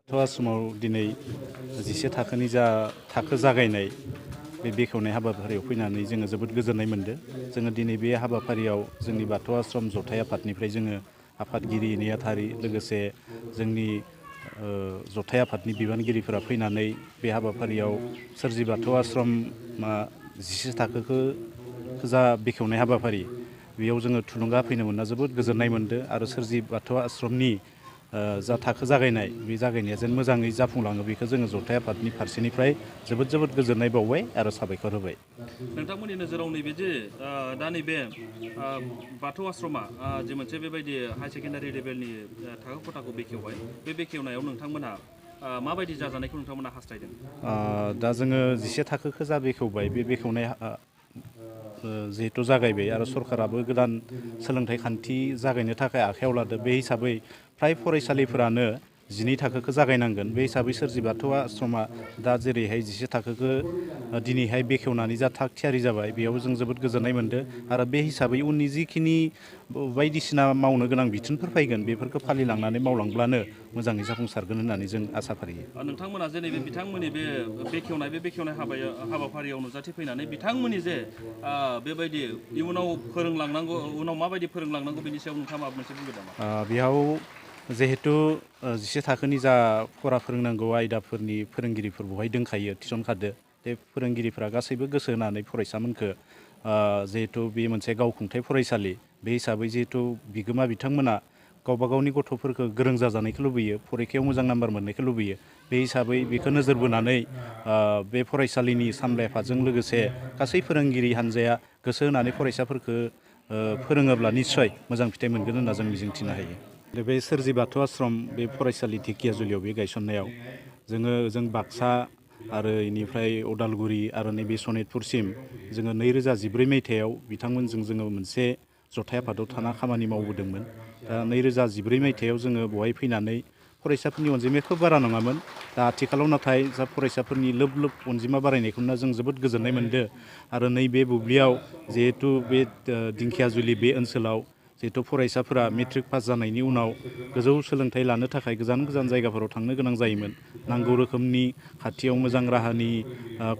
बाथौ आश्रमाव दिनै 11 थाखोनि जा थाखो जागायनाय बे बेखेवनाय हाबाफारियाव फैनानै जोङो जोबोद गोजोननाय मोन्दों। जोङो दिनै बे हाबाफारियाव जोंनि बाथौ आश्रम जथाइ आफादनिफ्राय जोङो आफादगिरि नेहाथारि लोगोसे जोंनि जथाइ आफादनि बिबानगिरिफोरा फैनानै बे हाबाफारियाव सोरजि बाथौ आश्रमा 11 थाखोखौ जा बेखेवनाय हाबाफारि बेयाव जोङो थुलुंगा फैनो मोनना जोबोद गोजोननाय मोन्दों आरो सोरजि बाथौ आश्रमनि जा थाखो जागायनाय बे जागायनाया जेन मोजाङै जाफुंलाङो बेखौ जोङो जथाइ आफादनि फारसेनिफ्राय जोबोद गोजोननाय बावबाय आरो साबायखर होबाय। नोंथांमोननि नोजोराव नैबे जे दा नैबे बाथौ आश्रमा जे मोनसे बेबायदि हाई सेकेन्डारि लेभेलनि थाखो खथाखौ बेखेवबाय बे बेखेवनायाव नोंथांमोनहा माबायदि जाजानायखौ नोंथांमोना हास्थायदों? दा जोङो 11 थाखोखौ जा बेखेवबाय बे बेखेवनाय जिहेथु जागायबाय आरो सरकाराबो गोदान सोलोंथाइ खान्थि जागायनो थाखाय आखायाव लादो बे हिसाबै फ्राय फरायसालिफोरानो 12 थाखोखौ जागायनांगोन। बे हिसाबै सोरजि बाथौ आश्रमा दा जेरैहाय 11 थाखोखौ दिनैहाय बेखेवनानै जा थाग थियारि जाबाय बेयाव जों जोबोद गोजोननाय मोन्दों आरो बे हिसाबै उननि जिखिनि बायदिसिना मावनो गोनां बिथोनफोर फैगोन बेफोरखौ फालिलांनानै मावलांब्लानो मोजाङै जाफुंसारगोन होननानै जों आसा फारियो। नोंथांमोना जे नैबे बिथांमोननि बे बेखेवनाय हाबाफारियाव नुजाथिफैनानै बिथांमोननि जे बेबायदि इयुनाव फोरोंलांनांगौ उनाव माबायदि फोरोंलांनांगौ बेनि सायाव नोंथाङा माबा मोनसे बुंगोन नामा? बेयाव जिहेथु 11 थाखोनि जा फरा फोरोंनांगौ आयदाफोरनि फोरोंगिरिफोर बेवहाय दोनखायो थिसनखादो। बे फोरोंगिरिफ्रा गासैबो गोसो होनानै फरायसामोनखो जिहेथु बे मोनसे गावखुंथाइ फरायसालि बे हिसाबै जिहेथु बिगोमा बिथांमोना गावबा गावनि गथ'फोरखौ गोरों जाजानायखौ लुबैयो, फरिखायाव मोजां नाम्बार मोननायखौ लुबैयो। बे हिसाबै बेखौ नोजोर बोनानै बे फरायसालिनि सामलाय आफादजों लोगोसे गासै फोरोंगिरि हान्जाया गोसो होनानै फरायसाफोरखौ फोरोङोब्ला निस्सय मोजां फिथाइ मोनगोन होनना जों मिजिंथिनो हायो। बे सोरजि बाथौ आश्रम बे फरायसालि धेकियाजुलियाव बे गायसननायाव जों बाक्सा आरो इनिफ्राय उदालगुरि आरो नैबे सनितपुरसिम जोङो 2013 मायथाइयाव बिथांमोनजों जोङो मोनसे जथाइ आफादाव थाना खामानि मावबोदोंमोन। दा 2014 मायथाइयाव जोङो बेवहाय फैनानै फरायसाफोरनि अनजिमाया खोब बारा नङामोन। दा आथिखालाव नाथाय जा फरायसाफोरनि लोब अनजिमा बारायनायखौनो जों जोबोद गोजोननाय मोन्दों आरो नैबे बुब्लियाव जिहेथु बे दिंखियाजुलि बे ओनसोलाव जिहेथु फरायसाफोरा मेट्रिक पास जानायनि उनाव गोजौ सोलोंथाइ लानो थाखाय गोजान जायगाफोराव थांनो गोनां जायोमोन। नांगौ रोखोमनि खाथियाव मोजां राहानि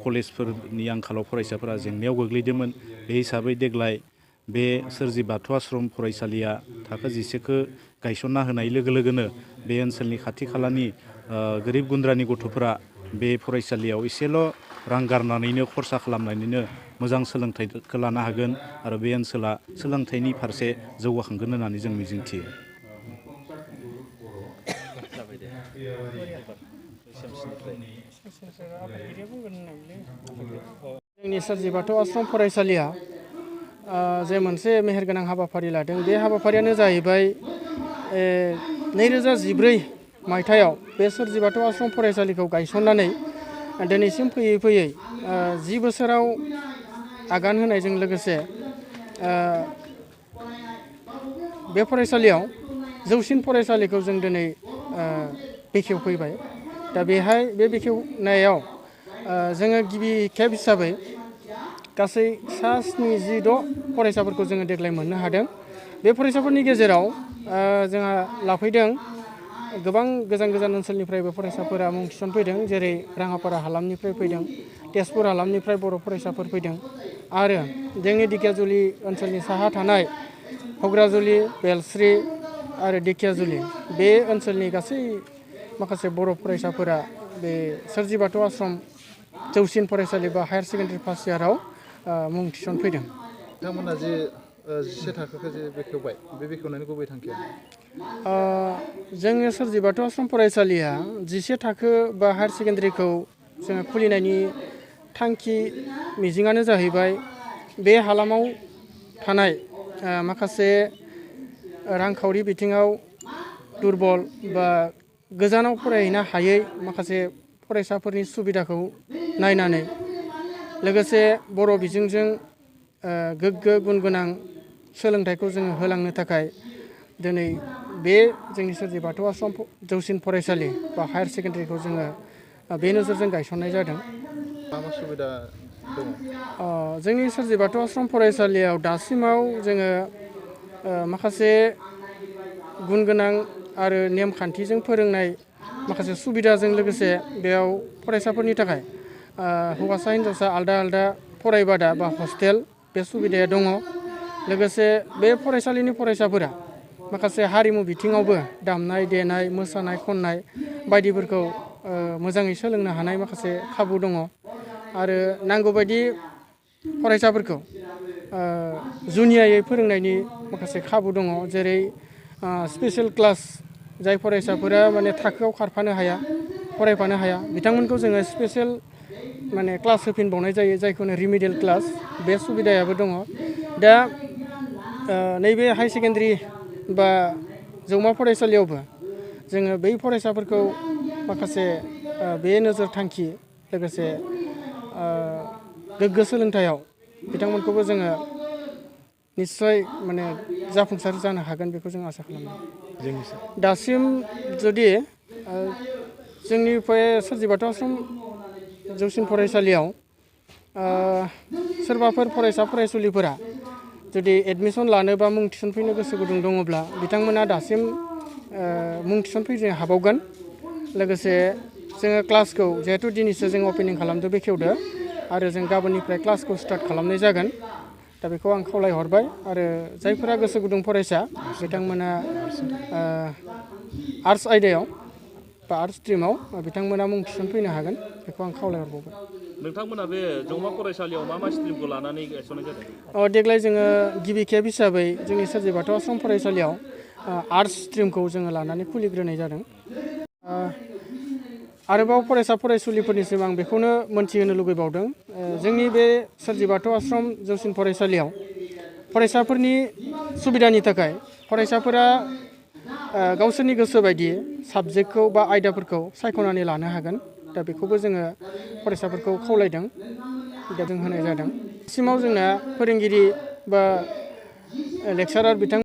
कलेजफोरनि आंखालाव फरायसाफोरा जेंनायाव गोग्लैदोंमोन। बे हिसाबै देग्लाय बे सोरजि बाथौ आश्रम फरायसालिया थाखो 11खौ गायसनना होनाय लोगो लोगोनो बे ओनसोलनि खाथि खालानि गोरिब गुन्द्रानि गथ'फोरा बे फरायसालियाव एसेल' रां गारनानैनो खरसा खालामनानैनो मोजां सोलोंथाइखौ लानो हागोन आरो बे ओनसोला सोलोंथाइनि फारसे जौगाखांगोन होननानै जों मिजिंथियो। जोंनि सोरजि बाथौ आश्रम फरायसालिया जे मोनसे मेहेरगोनां हाबाफारि लादों बे हाबाफारियानो जाहैबाय 2014 मायथाइयाव बे सोरजि बाथौ आश्रम फरायसालिखौ गायसननानै दिनैसिम फैयै 10 बोसोराव आगान होनायजों लोगोसे बे फरायसालियाव जौसिन फरायसालिखौ जों दिनै बेखेवफैबाय। दा बेहाय बे बेखेवनायाव जोङो गिबि खेब हिसाबै गासै सा 76 फरायसाफोरखौ जोङो देग्लाय मोननो हादों। बे फरायसाफोरनि गेजेराव जोंहा लाफैदों गोबां गोजान ओनसोलनिफ्रायबो फरायसाफोरा मुं थिसनफैदों, जेरै राङापारा हालामनिफ्राय फैदों, तेजपुर हालामनिफ्राय बर' फरायसाफोर फैदों आरो जोंनि धेकियाजुलि ओनसोलनि साहा थानाय हग्राजुलि, बेलस्रि आरो धेकियाजुलि बे ओनसोलनि गासै माखासे बर' फरायसाफोरा बे सोरजि बाथौ आश्रम जौसिन फरायसालि बा हायार सेकेन्डारि फार्स्ट इयाराव मुं थिसनफैदों। नोंथांमोना जे 11 थाखोखौ जे बेखेवबाय बे बेखेवनायनि गुबै थांखिया? जोङो सोरजि बाथौ आश्रम फरायसालिया 11 थाखो बा हायार सेकेन्डारिखौ जोङो खुलिनायनि थांखि मिजिङानो जाहैबाय बे हालामाव थानाय माखासे रांखावरि बिथिङाव दुरबल बा गोजानाव फरायहैनो हायै माखासे फरायसाफोरनि सुबिदाखौ नायनानै लोगोसे बर' बिजोंजों गोग्गो गुन गोनां सोलोंथाइखौ जोङो होलांनो थाखाय दिनै बे जोंनि सोरजि बाथौ आश्रम जौसिन फरायसालि बा हायार सेकेन्डारिखौ जोङो बे नोजोरजों गायसननाय जादों। मा सुबिदा दङ? जोंनि सोरजि बाथौ आश्रम फरायसालियाव दासिमाव जोङो माखासे गुन गोनां आरो नेमखान्थिजों फोरोंनाय माखासे सुबिदाजों लोगोसे बेयाव फरायसाफोरनि थाखाय हौवासा हिन्जावसा आलदा आलदा फरायबादा बा हस्टेल बे सुबिदाया दङ। लोगोसे बे फरायसालिनि फरायसाफोरा माखासे हारिमु बिथिङावबो दामनाय देनाय मोसानाय खननाय बायदिफोरखौ मोजाङै सोलोंनो हानाय माखासे खाबु दङ। आरो नांगौबायदि फरायसाफोरखौ जुनियायै फोरोंनायनि माखासे खाबु दङ। जेरै स्पेसियेल क्लास जाय फरायसाफोरा माने थाखोआव खारफानो हाया फरायफानो हाया बिथांमोनखौ जोङो स्पेसियेल माने क्लास होफिनबावनाय जायो जायखौ रिमिडियेल क्लास बे सुबिदायाबो दङ। दा नैबे हाई सेकेन्डारि बा जौमा फरायसालियावबो जोङो बै फरायसाफोरखौ माखासे बे नोजोर थांखि लोगोसे गोग्गो सोलोंथायाव बिथांमोनखौबो जोङो निस्सय माने जाफुंसार जानो हागोन बेखौ जों आसा खालामदों। दासिम जुदि जोंनि सोरजि बाथौ आश्रम जौसिन फरायसालियाव सोरबाफोर फरायसा फरायसुलिफोरा जुदि एडमिसन लानो बा मुं थिसनफैनो गोसो गुदुं दङब्ला बिथांमोना दासिम मुं थिसनफैनो हाबावगोन। लोगोसे जोङो क्लासखौ जिहेथु दिनैसो जों अपेनिं खालामदो बेखेवदो आरो जों गाबोननिफ्राय क्लासखौ स्टार्ट खालामनाय जागोन। दा बेखौ आं खावलायहरबाय आरो जायफोरा गोसो गुदुं फरायसा बिथांमोना आर्ट्स आयदायाव बा आर्ट्स स्ट्रिमाव बिथांमोना मुं थिसनफैनो हागोन बेखौ आं खावलायहरबावबाय। नोंथांमोना बे जौमा फरायसालियाव मा स्ट्रिमखौ लानानै गायसननाय जादों? देग्लाय जोङो गिबि खेब हिसाबै जोंनि सोरजि बाथौ आश्रम फरायसालियाव आर्ट्स स्ट्रिमखौ जोङो लानानै खुलिग्रोनाय जादों। आरोबाव फरायसा फरायसुलिफोरनिसिम आं बेखौनो मोनथिहोनो लुगैबावदों जोंनि बे सोरजि बाथौ आश्रम जौसिन फरायसालियाव फरायसाफोरनि सुबिदानि थाखाय फरायसाफोरा गावसोरनि गोसो बायदि साबजेक्टखौ बा आयदाफोरखौ सायख'नानै लानो हागोन। दा बेखौबो जोङो फरायसाफोरखौ खावलायदों दा जों होनाय जादों। सिमाव जोंना फोरोंगिरि बा लेक्सारार बिथां